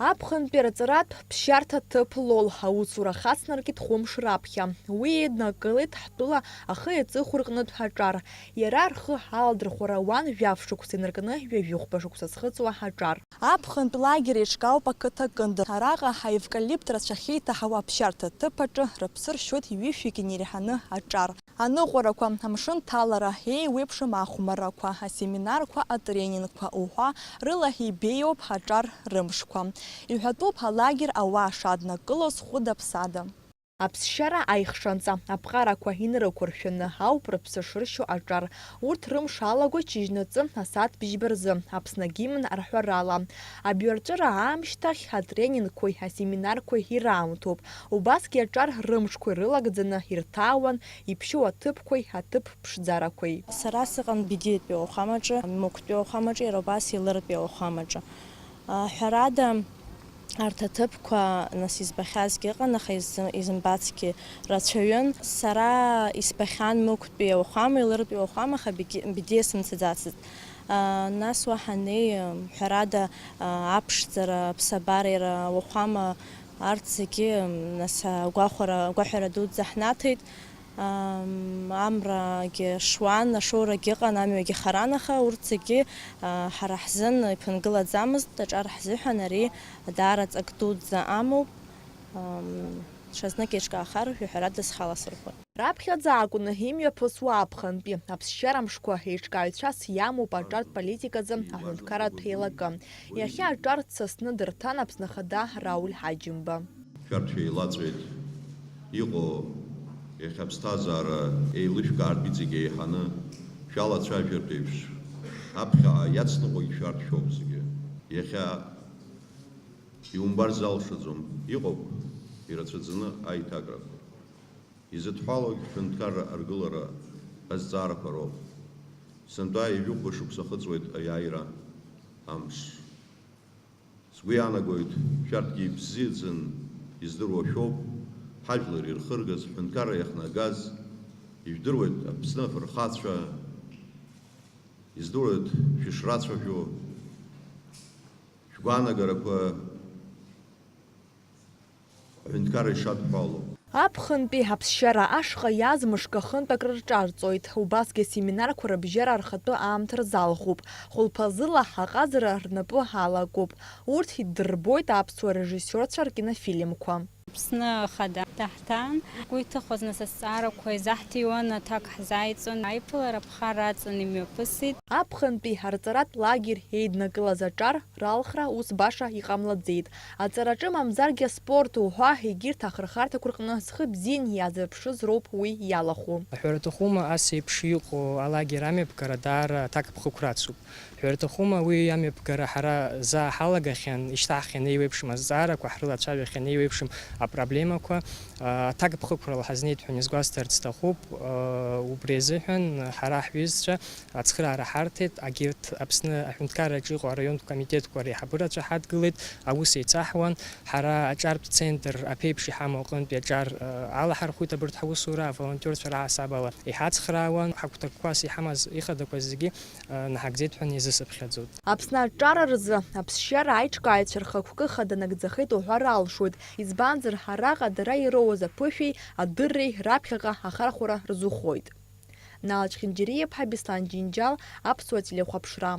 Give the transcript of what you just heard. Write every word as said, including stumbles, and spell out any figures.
Аԥхынтәи арҵаратә ԥсшьарҭа ҭыԥ Лол аусура хацнаркит хәымш раԥхьа. Уи еиднакылеит ҳтәыла ахи аҵыхәа рҟнытә аҿар. Иара рхы аладырхәра ауан жәаф шықәса инаркны ҩажәихәба шықәса зхыҵуа аҿар. Аԥхынтә лагер еиҿкаауп ақыҭа Кындыр. Араҟа аевкалипт рацәа ахьеиҭаҳауа аԥсшьарҭа ҭыԥ аҿы рыԥсы ршьоит ҩышәҩык инеиҳаны аҿар. Аныҟәарақәа, амшын ҭалара, еиуеиԥшым ахәмаррақәа, асеминарқәа, атренингқәа уҳәа рыла ибеиоуп аҿар рымшқәа. Иҳәатәуп алагер ауаа шаднакылоз хәыда-ԥсада. Аԥсшьара аихшанҵа аԥҟарақәа инарықәыршәаны ауп рыԥсы шыршьо аҿар. Урҭ рымш алагоит шьыжьнаҵы асааҭ бжьба рзы, Аԥсны агимн арҳәарала. Абҩарҵәыра аамышьҭахь атренингқәеи асеминарқәеи ираамҭоуп. Убасгьы аҿар рымшқәа ирылагӡаны ирҭаауан иԥшьоу аҭыԥқәеи аҭыԥ ԥшӡарақәеи. Сара сыҟан Бедиатәи ауахәамаҿы, Мықәтәи ауахәамаҿы, иара убас Елыртәи ауахәамаҿы. А, ҳәарада, арҭ аҭыԥқәа, нас, избахьазгьы ыҟан, аха изы-, изымбацгьы рацәаҩын. Сара избахьан Мықәтәи ауахәама, Елыртәи ауахәама, аха Беди-, Бедиа сымцаӡацызт. А, нас уа ҳаннеи, ҳәарада, а, аԥшӡара, аԥсабара, иара ауахәама, арҭ зегьы, нас, агәахәара, агәаҳәара дуӡӡа ҳнаҭеит. Ам, амрагьы шуан, ашоурагьы ыҟан, амҩагьы харан, аха урҭ зегьы, а, ҳара ҳзын иԥынгылаӡамызт, аҿар ҳзыҳәан ари даара ҵак дуӡӡа амоуп. Ам, ҽазнык еиҿкаахар, жәаҳәарада схаласырхәуеит. Раԥхьаӡа акәны имҩаԥысуа аԥхынтәи аԥсшьара мшқәа еиҿкааҩцәас иамоуп аҿартә политиказы аҳәынҭқарратә еилакы. Иахьа аҿар дсасны дырҭан Аԥсны Ахада Рауль Ҳаџьымба. Шәарҭ шәеилаҵәеит, иҟоу иахьа аԥсҭазаара еилышәкаартә иҵегь еиҳаны шәалацәажәартә еиԥш, аԥхьаҟа иацныҟәогь шәарҭ шәоуп зегьы. Иахьа иумбар залшаӡом, иҟоуп ирацәаӡаны аиҭакрақәа. Изыдҳәалоугь ҳҳәынҭқарра аргылара азҵаарақәа роуп. Сынтәа ҩажәихәба шықәса ахыҵуеит аиааира амш. Сгәы иаанагоит, шәарҭгьы ибзиаӡаны издыруа шәоуп, ҳажәлар ирхыргаз, ҳҳәынҭқарра иахнагаз, ижәдыруеит Аԥсны афырхацәа, издыруеит шәышрацәажәо, шәгәаанагарақәа аҳәынҭқарра ишадҳәало. Аԥхынтәи аԥсшьара ашҟа иааз мышк ахынтә акрырҿарҵоит. Убасгьы асеминарқәа рыбжьара рхатәы аамҭа рзалхуп. Хәылԥазыла аҟазара рнапы алакуп. Урҭ иддырбоит аԥсуа режиссиорцәа ркинофильмқәа. Аԥсны Ахада даҳҭан. Ҳгәы иҭыхоз, нас, азҵаарақәа изаҳҭиуан, аҭак ҳзааиҵон. Аиԥылара аԥхара аҵан имҩаԥысит. Аԥхынтәи арҵаратә лагер еиднакылаз аҿар ралхра ус баша иҟамлаӡеит. Аҵараҿы мамзаргьы аспорт уҳәа, егьырҭ ахырхарҭақәа рҟны зхы бзиан иазырԥшыз роуп уи иалахәу. Аҳәара аҭахума, ас еиԥш иҟоу алагер амҩаԥгара даара аҭакԥхықәра ацуп. Аҳәара аҭахума, уи амҩаԥгара ҳара заа ҳалагахьан, ишьҭаҳхьан еиуеиԥшым азҵаарақәа, ҳрылацәажәахьан еиуеиԥшым апроблемақәа. А, аҭакԥхықәрала ҳазнеит ҳәа изгәасҭарц сҭахуп. А, убри азыҳәан ҳара ҳҩызцәа ацхыраара ҳарҭеит, агьырҭ Аԥсны аҳәынҭқарраҿы иҟоу араионтә комитетқәа реиҳабырацәа ҳадгылеит, аус еицаҳуан. Ҳара аҿартә центр аԥеиԥш иҳамоу аҟынтәи аҿар, а, алаҳархәит абарҭ ҳаусура, аволонтиорцәа раҳасабала иҳацхраауан, ҳагәҭакқәас иҳамаз ихадақәа зегьы, а, наҳагӡеит ҳәа изысыԥхьаӡоит. Аԥсны аҿар рзы аԥсшьара аиҿкааҩцәа рхықәкы хада нагӡахеит уҳәар алшоит, избанзар, араҟа дара ироуаз аԥышәеи адырреи раԥхьаҟа ахархәара рзухоит. Нал Чхинџьариа-иԥҳа, Беслан Џьынџьал, Аԥсуа телехәаԥшра.